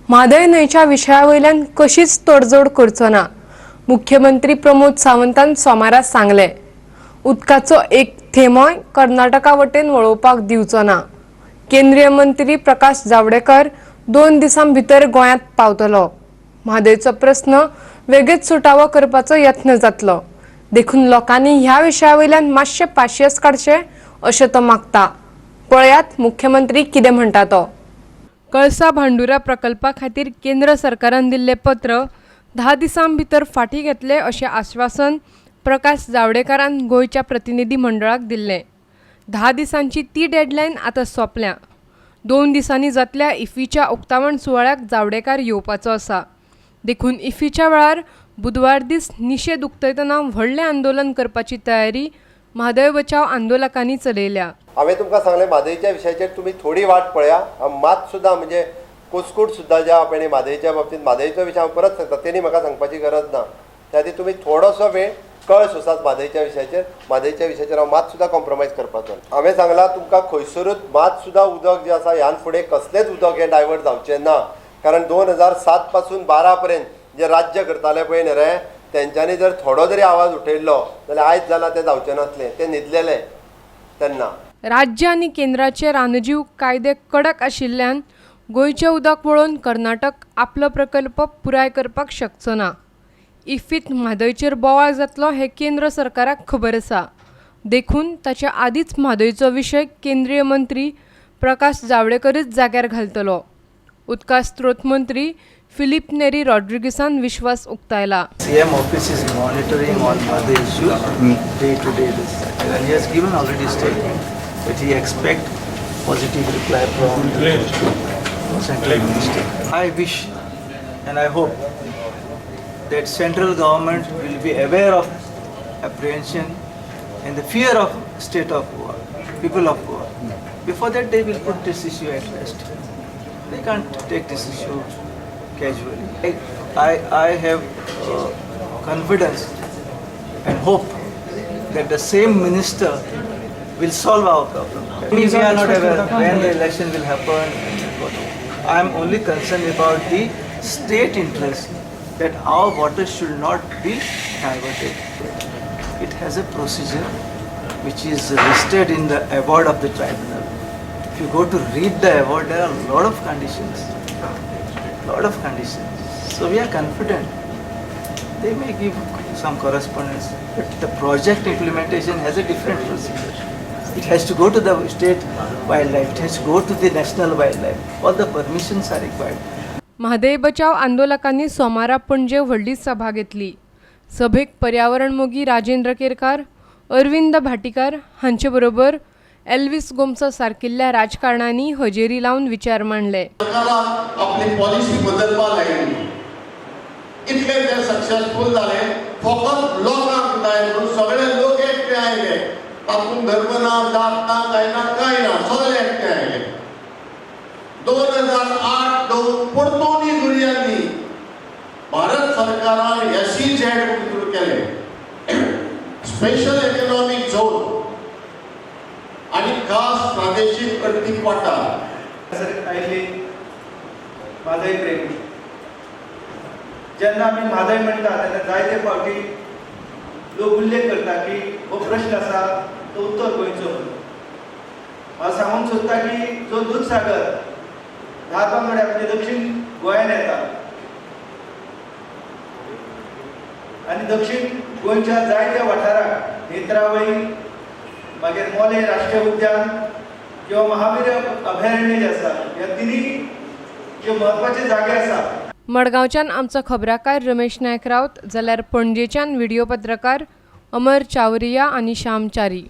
म्हादय न्हंयच्या विशया वयल्यान कशीच तडजोड करचो ना, मुख्यमंत्री प्रमोद सावंतान सोमारा सांगलें. उदकाचो एक थेंबोय कर्नाटका वटेन वळोवपाक दिवचो ना. केंद्रीय मंत्री प्रकाश जावडेकर 2 दिसां भितर गोंयांत पावतलो. म्हादयचो प्रस्न वेगींच सुटावो करपाचो यत्न जातलो, देखून लोकांनी ह्या विशया वयल्यान मातशें पाशियेस काडचें अशें तो मागता. पळयात मुख्यमंत्री कितें म्हणटा तो. कळसा भांडुरा प्रकल्पा खातीर केंद्र सरकारान दिल्लें पत्र 10 दिसां भितर फाटीं घेतले अशें आश्वासन प्रकाश जावडेकरान गोंयच्या प्रतिनिधी मंडळाक दिल्लें. 10 दिसांची ती डेडलायन आतां सोंपल्या. 2 दिसांनी जातल्या इफ्फीच्या उक्तावण सुवाळ्याक जावडेकर येवपाचो आसा, देखून इफ्फीच्या वेळार बुधवार दीस निशेध उक्तयतना व्हडलें आंदोलन करपाची तयारी म्हादय बचाव आंदोलकांनी चलयल्या. हांवें तुमकां सांगलें, म्हादयच्या विशयाचेर तुमी थोडी वाट पळया. हांव मात सुद्दां म्हणजे कुस्कूट सुद्दां ज्या आपणे म्हादयच्या बाबतींत म्हादयचो विशय हांव परत सांगता, तेणी म्हाका सांगपाची गरज ना. त्या खातीर तुमी थोडोसो वेळ कळ सोसात म्हादयच्या विशयाचेर. म्हादयच्या विशयाचेर हांव मात सुद्दां कॉम्प्रोमायज करपाचो ना. हांवें सांगलां तुमकां, खंयसरूच मात सुद्दां उदक जें आसा ह्यान फुडें कसलेंच उदक हें डायवर्ट जावचें ना. कारण 2007 पासून 12 पर्यंत जे राज्य करताले पळय न्ही रे, तेंच्यांनी जर थोडो जरी आवाज उठयल्लो जाल्यार आयज जालां तें जावचें नासलें. ते न्हिदलेले तेन्ना. राज्य आनी केंद्राचे रानजीव कायदे कडक आशिल्ल्यान गोंयचें उदक वळोवन कर्नाटक आपलो प्रकल्प पुराय करपाक शकचो ना. इफ्फींत म्हादयचेर बोवाळ जातलो हें केंद्र सरकाराक खबर आसा, देखून ताच्या आदींच म्हादयचो विशय केंद्रीय मंत्री प्रकाश जावडेकरच जाग्यार घालतलो. उदका स्त्रोत मंत्री फिलीप नेरी रॉड्रिगीसान विश्वास उक्तायला. CM office is monitoring on other issues day to day basis. And he has given already statement that he expect positive reply from the central minister. I wish and I hope that central government will be aware of apprehension and the fear of state of Goa, people of Goa. Before that, they will put this issue at rest. They can't take this issue casually. I have confidence and hope that the same minister will solve our problem. We are not aware when the election will happen and what. I am only concerned about the state interest that our water should not be diverted. It has a procedure which is listed in the award of the tribunal. If you go to read the award, there are a lot of conditions. Lot of conditions. So we are confident. They may give some correspondence, but the project implementation has a different procedure. It has to go to the state wildlife, it has to go to the national wildlife. All the permissions are required. Mhadei बचाव आंदोलकांनी सोमारा पणजे व्हडली सभा घेतली. सभेक पर्यावरण मोगी राजेंद्र केरकार, अरविंद भाटीकार हांचे बरोबर एल्विस गोमसा सारकिल्ल्या राजकारण्यांनी हजेरी लावन विचार मांडले. सरकारान आपली पॉलिसी बदलपाक लायली. इतले ते सक्सेसफूल जाले, फकत लोकांक जाय म्हणून सगळे लोक एकठांय आयले. तातूंत धर्म ना, जात ना, काय ना, काय ना, सगळे एकठांय आयले. 2008 परतून दुर्यांनी भारत सरकारान एसईझेड सुरू केले, स्पेशल इकॉनॉमिक झोन आणि खास प्रादेशीक अर्थीक वाठार. सर, आयिल्ली म्हादय प्रेमी. जेन्ना आमी म्हादय म्हणटा तेन्ना जायते फावटी लोक उल्लेख करता की हो प्रश्न आसा तो उत्तर गोंयचो म्हणून. हांव सांगूंक सोदता की जो दुदसागर धारबांदोड्या म्हणजे दक्षीण गोंयान येता आनी दक्षीण गोंयच्या जायत्या वाठाराक, नेत्रावळी, मागीर मोलें राष्ट्रीय उद्यान किंवा महावीर अभयारण्य जे आसा, ह्या तिनूय जे म्हत्वाचे जागे आसा. मडगांवच्यान आमचो खबराकार रमेश नायक रावत, जाल्यार पणजेच्यान व्हिडिओ पत्रकार अमर चावरिया आनी श्याम च्यारी.